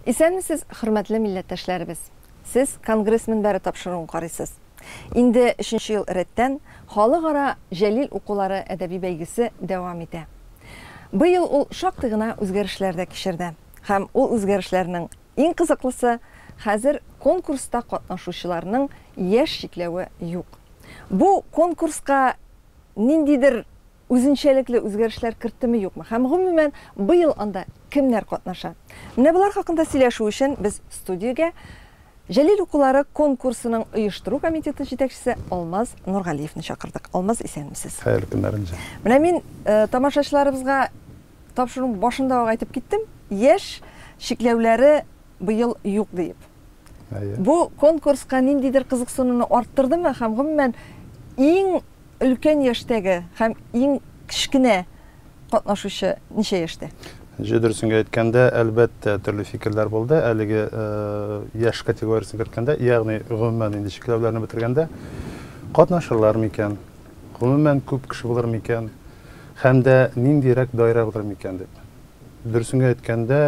Исәнмесез, хөрмәтле милләттәшләребез! Сез Конгресс мөнбәре тапшыруын карыйсыз. Инде өченче ел рәттән Халыкара Җәлил укулары әдәби бәйгесе дәвам итә. Быел ул шактый гына үзгәрешләр дә кичерде. Һәм ул үзгәрешләрнең иң кызыклысы, хәзер конкурста катнашучыларның яшь чикләве юк. Бу конкурска ниндидер үзенчәлекле үзгәрешләр керттеме, юкмы? Һәм гомумән, быел анда кемнәр катнаша? Менә болар хакында сөйләшү өчен без студиягә Җәлил укулары конкурсының оештыру комитеты җитәкчесе Алмаз Нургалиевны чакырдык. Алмаз, исәнмесез. Хәерле көннәр, Энҗе. Менә мин тамашачыларыбызга тапшыруның башында ук әйтеп киттем, яшь чикләүләре быел юк диеп. Әйе. Бу конкурска ниндидер кызыксынуны арттырдымы һәм гомумән иң Өлкән яшьтәге һәм иң кечкенә катнашучы ничә яшьтә? Җө дөресен генә әйткәндә, әлбәттә, төрле фикерләр булды. Әлеге яшь категориясен керткәндә, ягъни гомумән инде чикләүләрне бетергәндә, катнашырлар микән, гомумән күп кеше булыр микән һәм дә ниндирәк даирә булыр микән дип. Дөресен генә әйткәндә,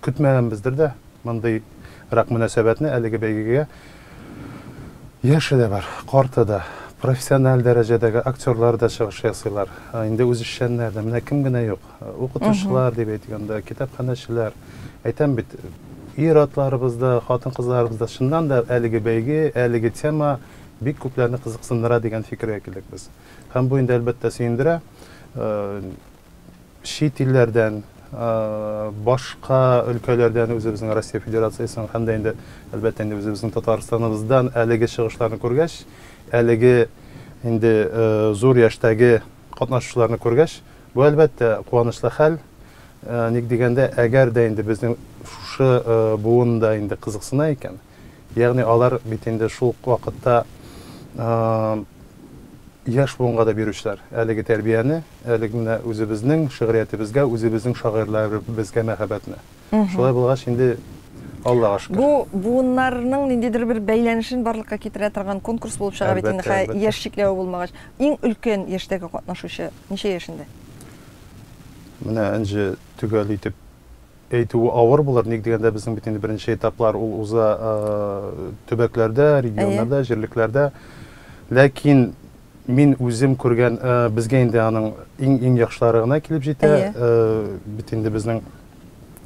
Көтмәгәнбездер дә мондыйрак мөнәсәбәтне әлеге бәйгегә. Яше дә бар, карты да, профессиональ дәрәҗәдәге актерлар да чыгыш ясыйлар. Инде үзешчәннәр дә, менә кем генә юк. Укытучылар дип әйтик анда, китапханәчеләр. Әйтәм бит, ир-атларыбыз да, хатын-кызларыбыз да, чыннан да әлеге бәйге, әлеге тема бик күпләрне кызыксындыра дигән фикергә килдек без. Һәм бу инде, әлбәттә, сөендерә. Чит илләрдән, башка өлкәләрдән үзебезнең Россия Федерациясенең һәм дә инде, әлбәттә инде, үзебезнең Татарстаныбыздан әлеге чыгышларны күргәч, әлеге инде зур яшьтәге катнашучыларны күргәч, бу, әлбәттә, куанычлы хәл. Ник дигәндә, әгәр дә инде безнең шушы буын да инде кызыксына икән, ягъни алар бит инде шул ук вакытта яшь буынга да бирүчеләр әлеге тәрбияне, әлеге менә үзебезнең шигъриятебезгә, үзебезнең шагыйрьләребезгә мәхәббәтне. Шулай булгач инде, Аллага шөкер. Бу буыннарның ниндидер бер бәйләнешен барлыкка китерә торган конкурс булып чыга бит инде, хә, яшь чикләве булмагач. Иң өлкән яшьтәге катнашучы ничә яшендә? Менә, Энҗе, төгәл итеп Әйтүе авыр булыр, ник дигәндә, безнең бит инде беренче этаплар ул уза төбәкләрдә, регионнарда, җирлекләрдә. Ләкин мин үзем күргән, безгә инде аның иң-иң яхшылары гына килеп җитә. Бит инде безнең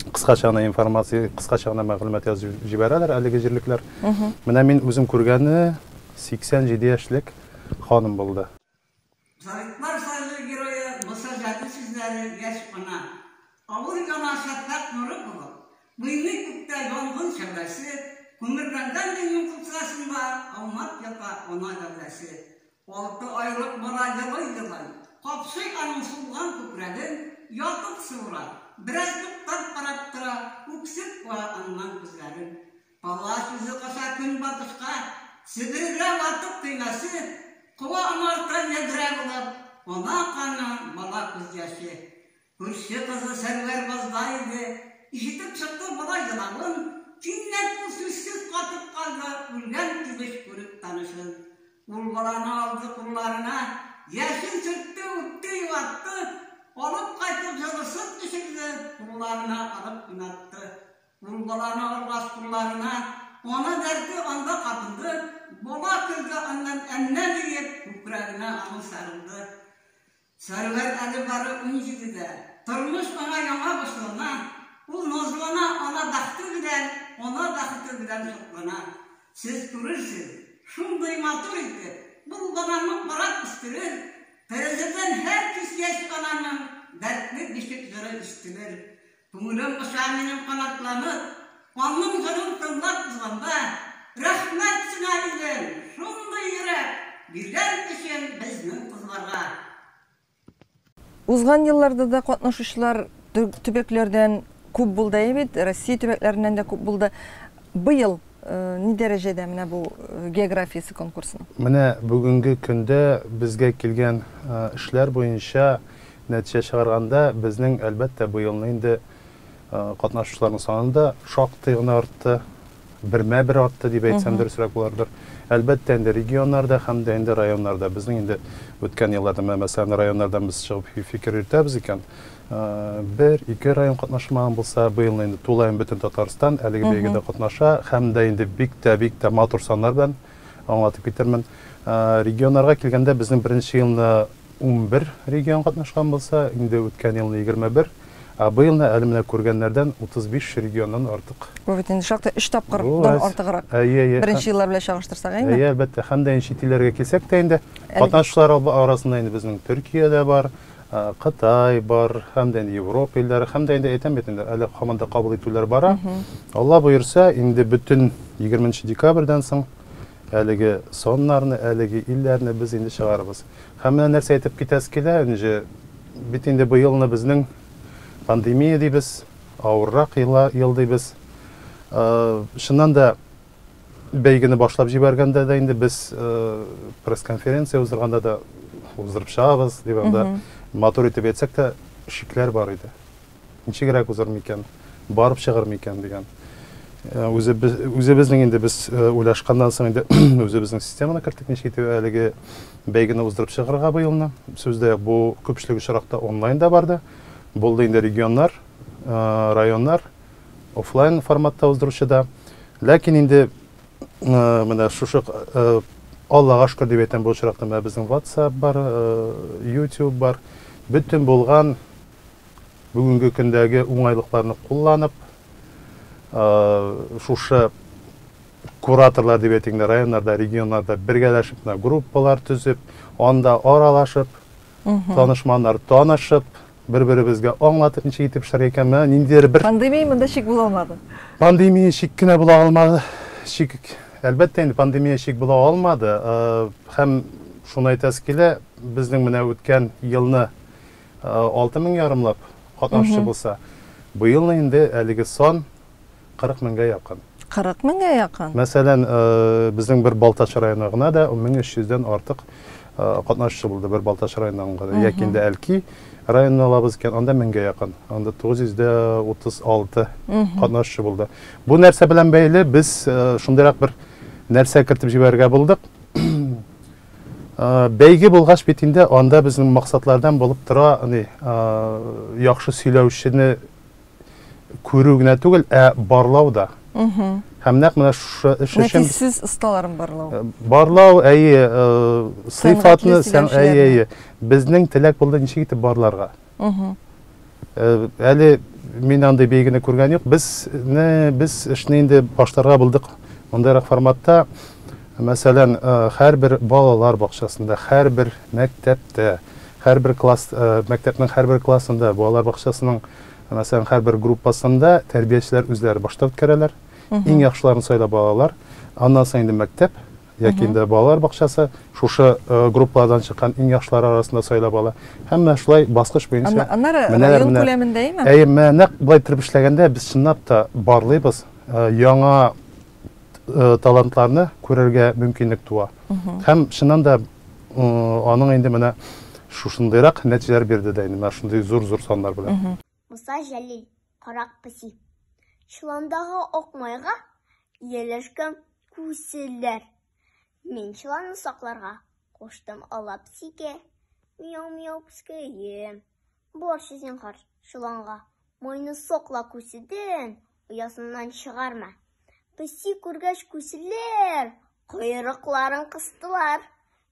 кыскача гына информация, кыскача гына мәгълүмат язып җибәрәләр әлеге җирлекләр. Менә мин үзем күргәне 87 яшьлек ханым булды. Советлар Союзы Герое Муса Җәлил сүзләре Яшь ана, авыр яна шәфәкъ нуры булып, Уйный күктә янгын шәүләсе, Күмерләнгән өйнең купсасында Аунап ята ана гәүдәсе. Алты айлык бала елый-елый, Капшый аның сулган күкрәген, Ятып суыра, бераз туктап карап тора, Үксеп уа аннан күзләрен. Палач үзе кача көнбатышка, Себергә ватык төймәсе, Куа умарта ядрә булып, Ана каны, бала күз яше. Күрше кызы Сәрвәр базда иде, Ишетеп чыкты бала елавын, Кинәт ул сүзсез катып калды, Үлгән килеш күреп танышын. Ул баланы алды кулларына, Яшен сөртте, үпте, юатты, Алып кайтып җылысын төшерде, Кулларына алып уйнатты. Ул баланы алгач кулларына, ана дәрте анда кабынды, бала көлде аннан әннә диеп, күкрәгенә аның сарылды. Сәрвәр әле бары унҗидедә, тормыш аңа яңа башлана, ул назлана ана бәхте белән, ана бәхете белән шатлана. Сез күрерсез, шундый матур итеп, ул баланы карап үстерер, тәрәзәдән һәр кич яшь ананың дәртле бишек җыры ишетелер. Күңелем оча минем канатланып, Аның җырын тыңлап узганда, Рәхмәт сиңа, илем, шундый йөрәк Биргән өчен безнең кызларга. Узган елларда да катнашучылар төбәкләрдән күп булды, әйе бит? Россия төбәкләреннән дә күп булды. Быел ни дәрәҗәдә менә бу географиясе конкурсының? Менә бүгенге көндә безгә килгән эшләр буенча Нәтиҗә чыгарганда, безнең, әлбәттә, быелны инде катнашучыларның саны да шактый гына артты. Бермә-бер артты дип әйтсәм дөресрәк булардыр. Әлбәттә инде регионнарда һәм дә инде районнарда. Безнең инде үткән елларда, менә мәсәлән, районнардан без чыгып фикер йөртәбез икән, бер, ике район катнашмаган булса, быел инде тулаем бөтен Татарстан әлеге бәйгедә катнаша һәм дә инде бик тә, бик тә матур саннар белән аңлатып китермен. Регионнарга килгәндә, безнең беренче елны 11 регион катнашкан булса, инде үткән елны 21, ә быелны әле менә күргәннәрдән 35 регионнан артык. Бу бит инде шактый өч тапкырдан артыграк. Әйе, әйе. Беренче еллар белән чагыштырсак, әйеме? Әйе, әлбәттә. Һәм дә инде чит илләргә килсәк тә инде, катнашучылар арасында инде безнең Төркия дә бар, Кытай бар, һәм дә инде Европа илләре, һәм дә инде әйтәм бит инде, әле һаман да кабул итүләр бара. Алла боерса, инде бөтен 20 декабрьдән соң әлеге саннарны, әлеге илләрне без инде чыгарабыз. Һәм менә нәрсә әйтеп китәсе килә, Энҗе, бит инде быелны безнең пандемия дибез, авыррак ел дибез. Чыннан да бәйгене башлап җибәргәндә дә инде без пресс-конференция уздырганда да уздырып чыгабыз дип анда матур итеп әйтсәк тә, шикләр бар иде. Ничегрәк узыр микән, барып чыгыр микән дигән. Үзебез, үзебезнең инде без уйлашканнан соң инде үзебезнең системаны керттек, ничек итеп әлеге бәйгене уздырып чыгарга быелны. Сүз дә юк, бу күпчелек очракта онлайн да барды. Булды инде регионнар, районнар офлайн форматта уздыручы да. Ләкин инде менә шушы Аллага шөкер дип әйтәм, бу очракта менә безнең WhatsApp бар, YouTube бар. Бөтен булган бүгенге көндәге уңайлыкларны кулланып, шушы кураторлар дип әйтик инде, районнарда, регионнарда бергәләшеп менә группалар төзеп, анда аралашып, танышманнар танышып, бер-беребезгә аңлатып ничек итеп эшләргә икән, менә ниндидер бер Пандемия монда чик була алмады. Пандемия чик кенә була алмады. Чик, әлбәттә инде пандемия чик була алмады. Һәм шуны әйтәсе килә, безнең менә үткән елны 6 мең ярымлап катнашучы булса, быел инде әлеге сан 40 меңгә якын. 40 меңгә якын. Мәсәлән, безнең бер Балтач районы гына да 1300дән артык катнашучы булды бер Балтач районыннан гына. Яки инде Әлки районын алабыз икән, анда меңгә якын. Анда 936 катнашучы булды. Бу нәрсә белән бәйле? Без шундыйрак бер нәрсә кертеп җибәрергә булдык. Бәйге булгач бит инде анда безнең максатлардан булып тора, ни, яхшы сөйләүчене күрү генә түгел, ә барлау да. Һәм нәкъ менә шушы эш өчен Нәфис сүз осталарын барлау. Барлау, әйе, сыйфатны, әйе, әйе. Безнең теләк булды ничек итеп барларга. Әле мин андый бәйгене күргән юк. Без не без эшне инде башларга булдык мондайрак форматта. Мәсәлән, һәрбер балалар бакчасында, һәрбер мәктәптә, һәрбер класс, мәктәпнең һәрбер классында, балалар бакчасының, мәсәлән, һәрбер группасында тәрбиячеләр үзләре башта үткәрәләр. Иң яхшыларын сайлап алалар. Аннан соң инде мәктәп яки инде балалар бакчасы шушы группалардан чыккан иң яхшылар арасында сайлап ала. Һәм менә шулай баскыч буенча. Аннары район күләмендә, әйеме? Әйе, менә нәкъ болай итеп эшләгәндә без чынлап та барлыйбыз, яңа талантларны күрергә мөмкинлек туа. Һәм чыннан да аның инде менә шушындыйрак нәтиҗәләр бирде дә инде, менә шундый зур-зур саннар белән. Муса Җәлил, Карак песи. Чоландагы ак майга ияләшкән күселәр. Мин чоланны сакларга куштым ала песигә. Мияу-мияу, пескәем. Барчы зинһар чоланга. Майны сакла күседән, оясыннан чыгарма. Песи күргәч күселәр койрыкларын кыстылар.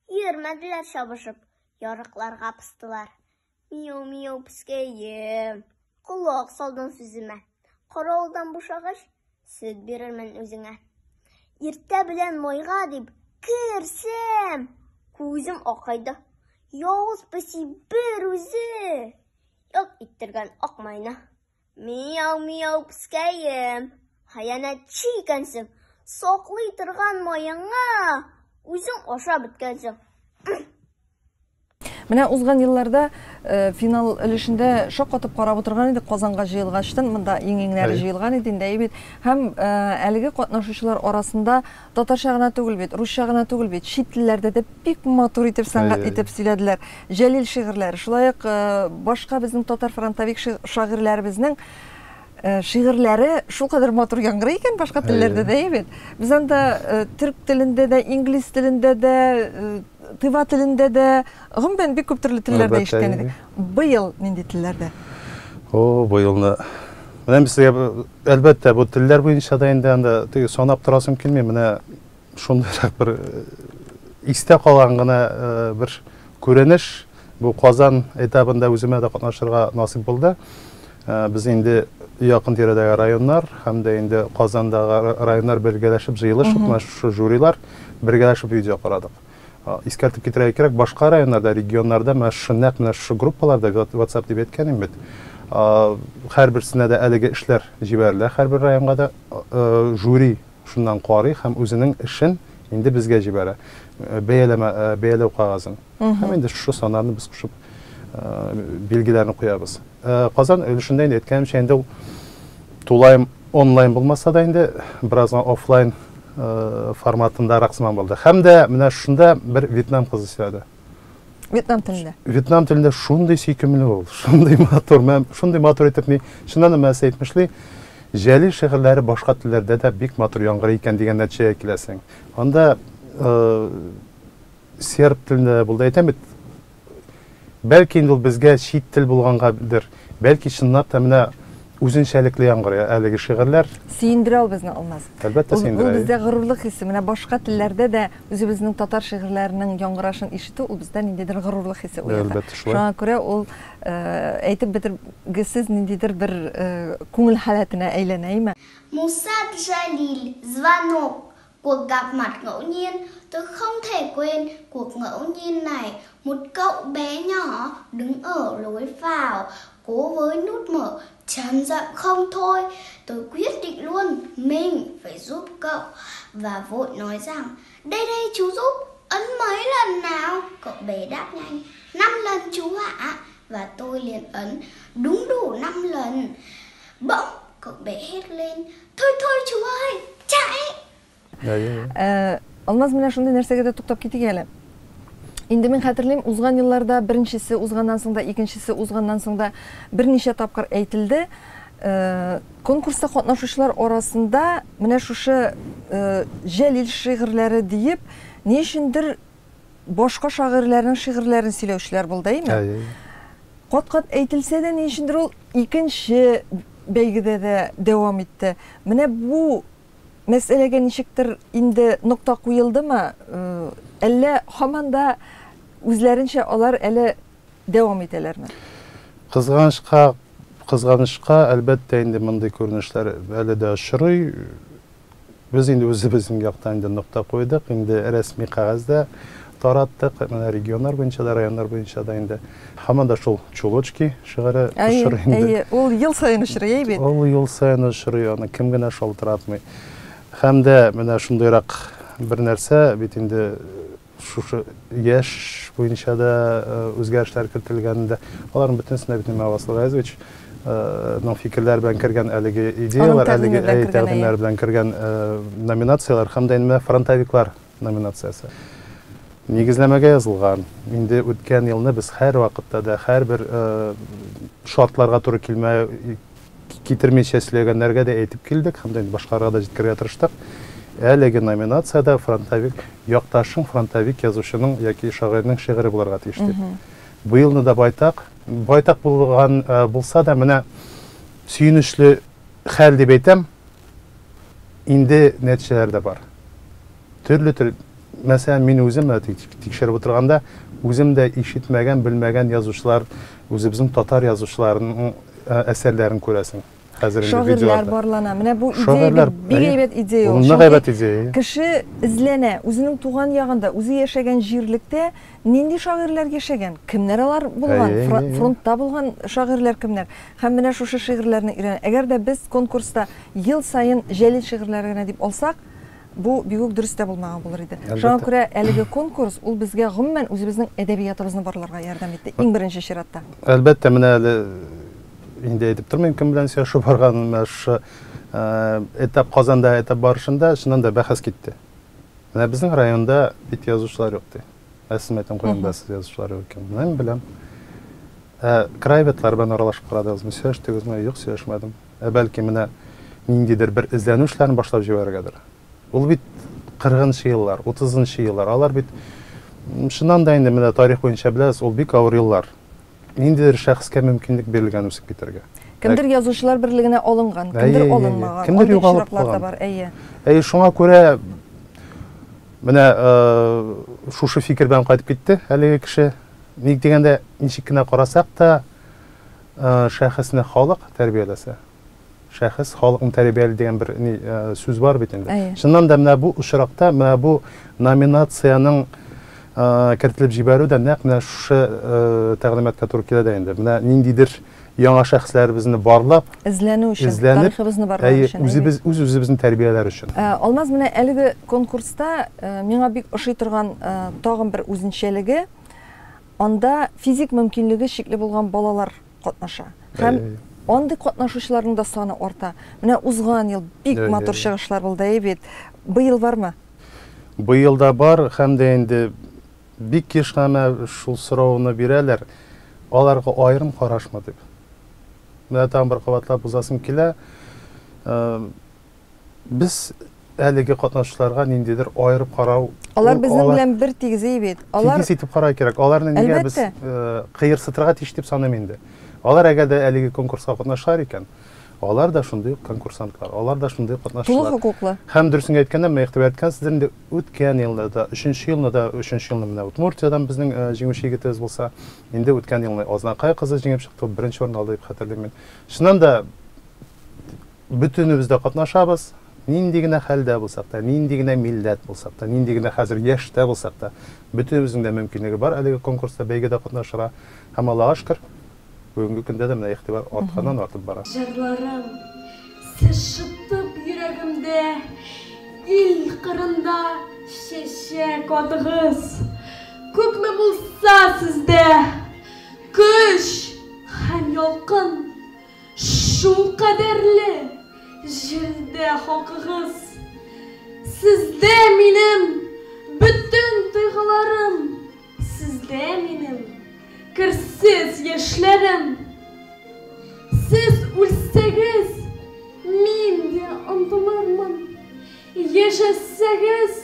Йөрмәделәр чабышып, ярыкларга постылар. Мияу-мияу, пескәем, колак салдың сүземә. Каравылдан бушагач, сөт бирермен үзеңә. Иртә белән майга дип керсәм, күзем акайды. Явыз песи бер үзе юк иттергән ак майны. Мияу-мияу, пескәем, хыянәтче икәнсең. Саклый торган маеңа үзең ашап беткәнсең. Менә узган елларда финал өлешендә шаккатып карап утырган идек Казанга җыелгачтын, монда иң-иңнәре җыелган иде инде, әйе бит. Һәм әлеге катнашучылар арасында татарча гына түгел бит, русча гына түгел бит, чит телләрдә дә бик матур итеп, сәнгатьле итеп сөйләделәр. Җәлил шигырьләре, шулай ук башка безнең татар фронтовик шагыйрьләребезнең. Шигырьләре шулкадәр матур яңгырый икән башка телләрдә дә, бит. Без анда төрк телендә дә, инглиз телендә дә, тыва телендә дә, гомумән бик күп төрле телләрдә ишеткән идек. Быел нинди телләрдә? О, быелны. Менә мин сезгә, әлбәттә, бу телләр буенча да инде анда теге санап торасым килми. Менә шундыйрак бер истә калган гына бер күренеш. Бу Казан этабында үземә дә катнашырга насыйп булды. Без инде якын тирәдәге районнар һәм дә инде Казандагы районнар бергәләшеп җыелышып, менә шушы жюрилар бергәләшеп видео карадык. Искәртеп китерергә кирәк, башка районнарда, регионнарда менә шушы нәкъ менә шушы группаларда, WhatsApp дип әйткән идем бит, һәрберсенә дә әлеге эшләр җибәрелә, һәрбер районга да жюри шуннан карый һәм үзенең эшен инде безгә җибәрә, бәяләмә, бәяләү кагазын. Һәм инде шушы саннарны без кушып билгеләрне куябыз. Казан өлешендә инде әйткәнемчә, инде ул тулаем онлайн булмаса да инде бераз гына офлайн форматындарак сыман булды. Һәм дә менә шунда бер Вьетнам кызы сөйләде. Вьетнам телендә. Вьетнам телендә шундый сөйкемле ул, шундый матур, шундый матур итеп ни, чыннан да менә әйтмешли, Җәлил шигырьләре башка телләрдә дә бик матур яңгырый икән дигән нәтиҗәгә киләсең. Анда серб телендә дә булды. Әйтәм бит, бәлки инде ул безгә чит тел булгангадыр, бәлки чынлап та менә үзенчәлекле яңгырый әлеге шигырьләр. Сөендерә ул безне, Алмаз. Әлбәттә, сөендерә. Ул бездә горурлык хисе. Менә башка телләрдә дә үзебезнең татар шигырьләренең яңгырашын ишетү, ул бездә ниндидер горурлык хисе уята. Әлбәттә, шулай. Шуңа күрә ул әйтеп бетергесез ниндидер бер күңел халәтенә әйләнә, әйме? Муса Джалиль, Звонок. Cuộc gặp mặt ngẫu nhiên, tôi không thể quên cuộc ngẫu nhiên này. Một cậu bé nhỏ đứng ở lối vào, cố với nút mở, chần dậm không thôi. Tôi quyết định luôn, mình phải giúp cậu. Và vội nói rằng, đây đây chú giúp, ấn mấy lần nào? Cậu bé đáp nhanh, 5 lần chú ạ. Và tôi liền ấn đúng đủ 5 lần. Bỗng cậu bé hét lên, thôi thôi chú ơi, chạy! Алмаз, менә шундый нәрсәгә дә туктап китик әле. Инде мин хәтерлим, узган елларда беренчесе узганнан соң да, икенчесе узганнан соң да берничә тапкыр әйтелде. Конкурста катнашучылар арасында менә шушы Җәлил шигырьләре диеп, ни өчендер башка шагыйрьләрнең шигырьләрен сөйләүчеләр булды, әйеме? Кат-кат әйтелсә дә, ни өчендер ул икенче бәйгедә дә дәвам итте. Менә бу мәсьәләгә ничектер инде нокта куелдымы? Әллә һаман да үзләренчә алар әле дәвам итәләрме? Кызганычка, кызганычка, әлбәттә инде мондый күренешләр әле дә очрый. Без инде үзебезнең яктан инде нокта куйдык, инде рәсми кәгазьдә тараттык, менә регионнар буенча да, районнар буенча да инде. Һаман да шул Чулочки шигыре очрый инде. Әйе, ул ел саен очрый, әй бит. Ул ел саен очрый, аны кем генә шалтыратмый. Һәм дә менә шундыйрак бер нәрсә бит инде шушы яшь буенча да үзгәрешләр кертелгәндә, аларның бөтенесенә бит инде Васил Гаязович ның фикерләре белән кергән әлеге идеялар, әлеге тәкъдимнәр белән кергән номинацияләр һәм дә инде фронтовиклар номинациясе. Нигезләмәгә язылган. Инде үткән елны без һәр вакытта да һәрбер шартларга туры килмә китермичә сөйләгәннәргә дә әйтеп килдек һәм дә инде башкаларга да җиткерергә тырыштык. Әлеге номинациядә фронтовик якташың фронтовик язучының яки шагыйрьнең шигыре булырга тиеш дип. Быелны да байтак, байтак булган булса да, менә сөенечле хәл дип әйтәм, инде нәтиҗәләр дә бар. Төрле төр, мәсәлән, мин үзем тикшереп утырганда, үзем дә ишетмәгән, белмәгән язучылар, үзебезнең татар язучыларының әсәрләрен күрәсең. Хәзер инде Шагыйрьләр видеоларда. барлана. Менә бу идея Шагыйрьләр, бик әйбәт идея ул. Ул нык әйбәт идея. Кеше эзләнә, үзенең туган ягында, үзе яшәгән җирлектә нинди шагыйрьләр яшәгән, кемнәр алар булган, фронтта булган шагыйрьләр кемнәр. Һәм менә шушы шигырьләрне өйрәнә. Әгәр дә без конкурста ел саен Җәлил шигырьләре генә дип алсак, бу бик үк дөрес тә булмаган булыр иде. Шуңа күрә әлеге конкурс ул безгә гомумән үзебезнең әдәбиятыбызны барларга ярдәм итте, иң беренче чиратта. Әлбәттә, менә әле инде әйтеп тормыйм, кем белән сөйләшеп барганын, менә шушы этап Казанда этап барышында чыннан да бәхәс китте. Менә безнең районда бит язучылар юк ди. Ә сез әйтәм, каян беләсез язучылар юк икән? Менә мин беләм. Ә краеведлар белән аралашып карадыгызмы, сөйләштегезме? Юк, сөйләшмәдем. ә бәлки менә ниндидер бер эзләнү эшләрен башлап җибәрергәдер. Ул бит 40 нчы еллар, 30 нчы еллар, алар бит чыннан да инде менә тарих буенча беләбез, ул бик авыр еллар. Ниндидер шәхескә мөмкинлек бирелгән үсеп китәргә. Кемдер Язучылар берлегенә алынган, кемдер алынмаган. Кемдер югалып калган. Бар, әйе. Әйе, шуңа күрә менә шушы фикер белән кайтып китте әлеге кеше. Ник дигәндә, ничек кенә карасак та, шәхесне халык тәрбияләсә, шәхес халыкны тәрбияли дигән бер ни сүз бар бит инде. Чыннан да менә бу очракта, менә бу номинациянең кертелеп җибәрү дә нәкъ менә шушы тәгълиматка туры килә дә инде. Менә ниндидер яңа шәхесләребезне барлап, эзләнү өчен, тарихыбызны барлау өчен. Үзебез үз-үзебезне тәрбияләр өчен. Алмаз, менә әлеге конкурста миңа бик ошый торган тагын бер үзенчәлеге, анда физик мөмкинлеге чикле булган балалар катнаша. Һәм андый катнашучыларның да саны арта. Менә узган ел бик матур чыгышлар булды, әйе бит. Быел бармы? Быел да бар, һәм дә инде бик еш кына шул сорауны бирәләр, аларга аерым карашмы дип. Менә тагын бер кабатлап узасым килә. Без әлеге катнашучыларга ниндидер аерып карау Алар безнең белән бер тигез бит. Алар тигез итеп карау кирәк. Аларны нигә без кыерсытырга тиеш дип саныйм инде. Алар әгәр дә әлеге конкурска катнашалар икән, алар да шундый ук конкурсантлар, алар да шундый ук катнашучылар. Тулы хокуклы. Һәм дөресен әйткәндә, менә игътибар иткәнсездер инде, үткән елны да, өченче елны да, өченче елны менә Удмуртиядән безнең җиңүче егетебез булса, инде үткән елны Азнакай кызы җиңеп чыкты, ул беренче урын алды дип хәтерлим мин. Чыннан да, бөтенебез дә катнашабыз, нинди генә хәлдә булсак та, нинди генә милләт булсак та, нинди генә хәзер яшьтә булсак та, бөтенебезнең дә мөмкинлеге бар әлеге конкурста, бәйгедә катнашырга. Һәм Аллага шөкер, бүгенге көндә дә менә игътибар артканнан артып бара. Җырларым, сез шытып йөрәгемдә, Ил кырында чәчәк атыгыз. Күпме булса сездә көч һәм ялкын, Шулкадәрле җирдә хакыгыз. Сездә минем бөтен тойгыларым, Сездә минем керсез яшьләрем. Сез үлсәгез, мин дә онтылырмын, Яшәсәгез,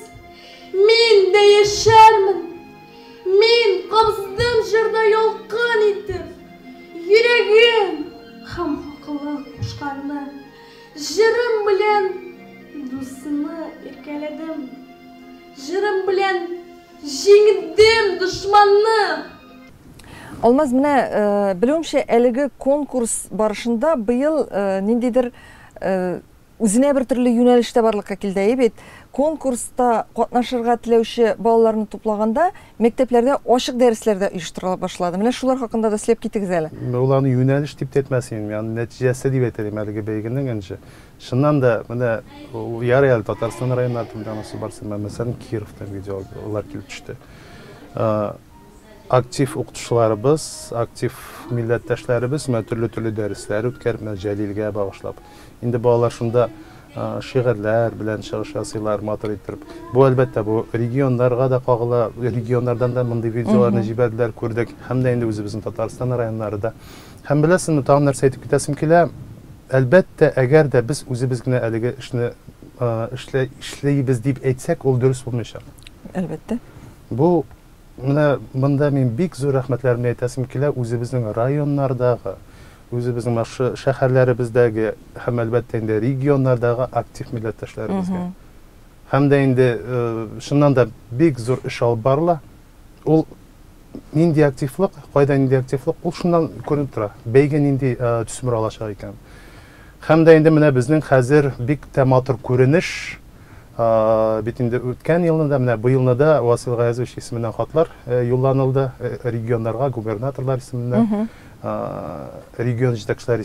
мин дә яшәрмен. Мин кабыздым җырда ялкын итеп, Йөрәгем һәм хаклык кушканны. Җырым белән дусны иркәләдем, Җырым белән җиңдем дошманны. Алмаз, менә белүемчә, әлеге конкурс барышында быел ниндидер үзенә бер төрле юнәлеш тә барлыкка килде, әйе бит? Конкурста катнашырга теләүче балаларны туплаганда, мәктәпләрдә ачык дәресләр дә оештырыла башлады. Менә шулар хакында да сөйләп китегез әле. Ул аны юнәлеш дип тә әйтмәс идем, аны нәтиҗәсе дип әйтер идем әлеге бәйгенең, Энҗе. Чыннан да, менә ул ярый әле Татарстан районнары телендә анысы барсы, мәсәлән, Кировтан видеолар килеп төште. Актив укытучыларыбыз, актив милләттәшләребез менә төрле-төрле дәресләр үткәреп, менә Җәлилгә багышлап. Инде балалар шунда шигырьләр белән чыгыш ясыйлар, матур иттереп. Бу, әлбәттә, бу регионнарга да кагыла, регионнардан да мондый видеоларны җибәрделәр, күрдек. Һәм дә инде үзебезнең Татарстан районнары да. Һәм беләсезме, тагын нәрсә әйтеп китәсем килә, әлбәттә, әгәр дә без үзебез генә әлеге эшне эшлибез дип әйтсәк, ул дөрес булмыйчак. Әлбәттә. Бу менә монда мин бик зур рәхмәтләремне әйтәсем килә үзебезнең районнардагы, үзебезнең менә шушы шәһәрләребездәге һәм, әлбәттә инде, регионнардагы актив милләттәшләребезгә. Һәм дә инде, чыннан да, бик зур эш алып барыла. Ул нинди активлык, кайда нинди активлык, ул шуннан күренеп тора. Бәйге нинди төсмер алачак икән. Һәм дә инде менә безнең хәзер бик тә матур күренеш, бит инде үткән елны да, менә быелны да Васил Гаязович исеменнән хатлар юлланылды регионнарга, губернаторлар исеменнән, регион җитәкчеләре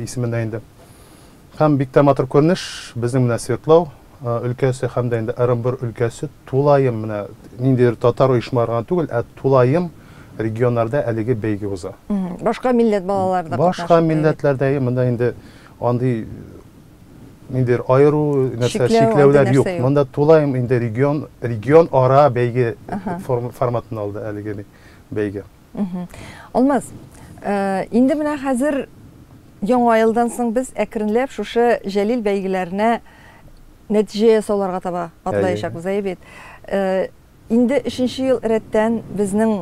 исеменнән инде. Һәм бик тә матур күренеш, безнең менә Свердлау өлкәсе һәм дә инде Ырынбур өлкәсе тулаем менә ниндидер татар оешмалары гына түгел, ә тулаем регионнарда әлеге бәйге уза. Башка милләт балалары да катнаша. Башка милләтләр дә, монда инде андый ниндидер аеру нәрсә, чикләүләр юк. Монда тулаем инде регион, регион ара бәйге форматын алды әлеге бәйге. Алмаз, инде менә хәзер Яңа елдан соң без әкренләп шушы Җәлил бәйгеләренә нәтиҗә ясауларга таба атлаячакбыз, әйе бит? Инде өченче ел рәттән безнең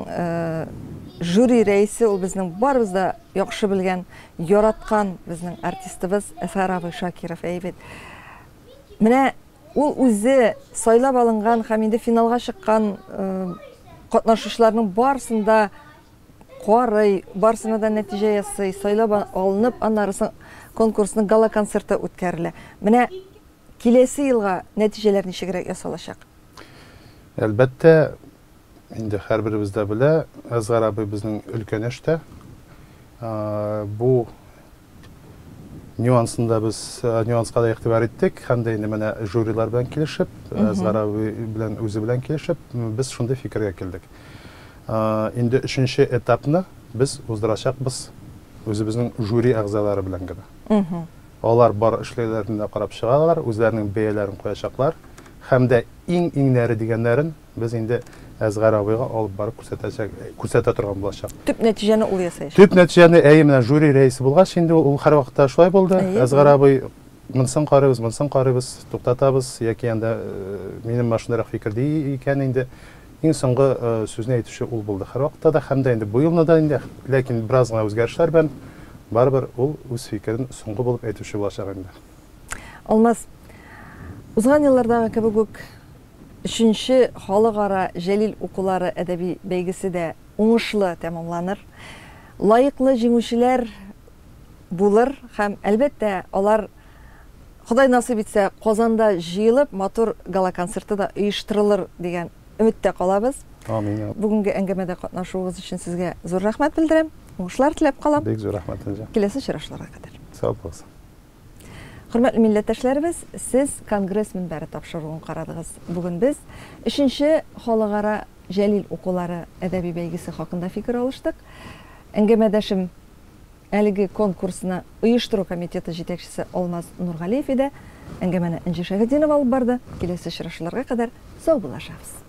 жюри рәисе ул безнең барыбыз да яхшы белгән, яраткан безнең артистыбыз Әсгар абый Шакиров, әйе бит? Менә ул үзе сайлап алынган һәм инде финалга чыккан катнашучыларның барысын да карый, барысына да нәтиҗә ясый, сайлап алынып, аннары соң конкурсның гала-концерты үткәрелә. Менә киләсе елга нәтиҗәләр ничегрәк ясалачак? Әлбәттә, инде һәрберебез дә белә, Әсгар абый безнең өлкән яшьтә. Бу нюансын да без нюанска да игътибар иттек һәм дә инде менә жюрилар белән килешеп, Әсгар абый белән үзе белән килешеп, без шундый фикергә килдек. Инде өченче этапны без уздырачакбыз үзебезнең жюри әгъзалары белән генә. Алар бар эшләүләрне дә карап чыгалар, үзләренең бәяләрен куячаклар һәм дә иң-иңнәре дигәннәрен без инде Әсгар абыйга алып барып күрсәтәчәк, күрсәтә торган булачак. Төп нәтиҗәне ул ясаячак. Төп нәтиҗәне, әйе, менә жюри рәисе булгач инде ул һәрвакытта шулай булды. Әсгар абый монысын карыйбыз, монысын карыйбыз, туктатабыз яки анда минем машинарак фикер ди икән инде. Иң соңгы сүзне әйтүче ул булды һәрвакытта да һәм дә инде бу елны да инде, ләкин бераз гына үзгәрешләр белән барыбер ул үз фикерен соңгы булып әйтүче булачак инде. Алмаз, узган еллардагы кебек үк Өченче халыкара Җәлил укулары әдәби бәйгесе дә уңышлы тәмамланыр. Лаеклы җиңүчеләр булыр һәм, әлбәттә, алар, Ходай насыйп итсә, Казанда җыелып, матур гала-концерты да оештырылыр дигән өметтә калабыз. Амин. Бүгенге әңгәмәдә катнашуыгыз өчен сезгә зур рәхмәт белдерәм. Уңышлар теләп калам. Бик зур рәхмәт, Энҗе. Киләсе очрашуларга кадәр. Сау булыгыз. Хөрмәтле милләттәшләребез, сез Конгресс мөнбәре тапшыруын карадыгыз. Бүген без өченче халыкара Җәлил укулары әдәби бәйгесе хакында фикер алыштык. Әңгәмәдәшем әлеге конкурсны оештыру комитеты җитәкчесе Алмаз Нургалиев иде. Әңгәмәне Энҗе Шәйхетдинова алып барды. Киләсе очрашуларга кадәр саубуллашабыз.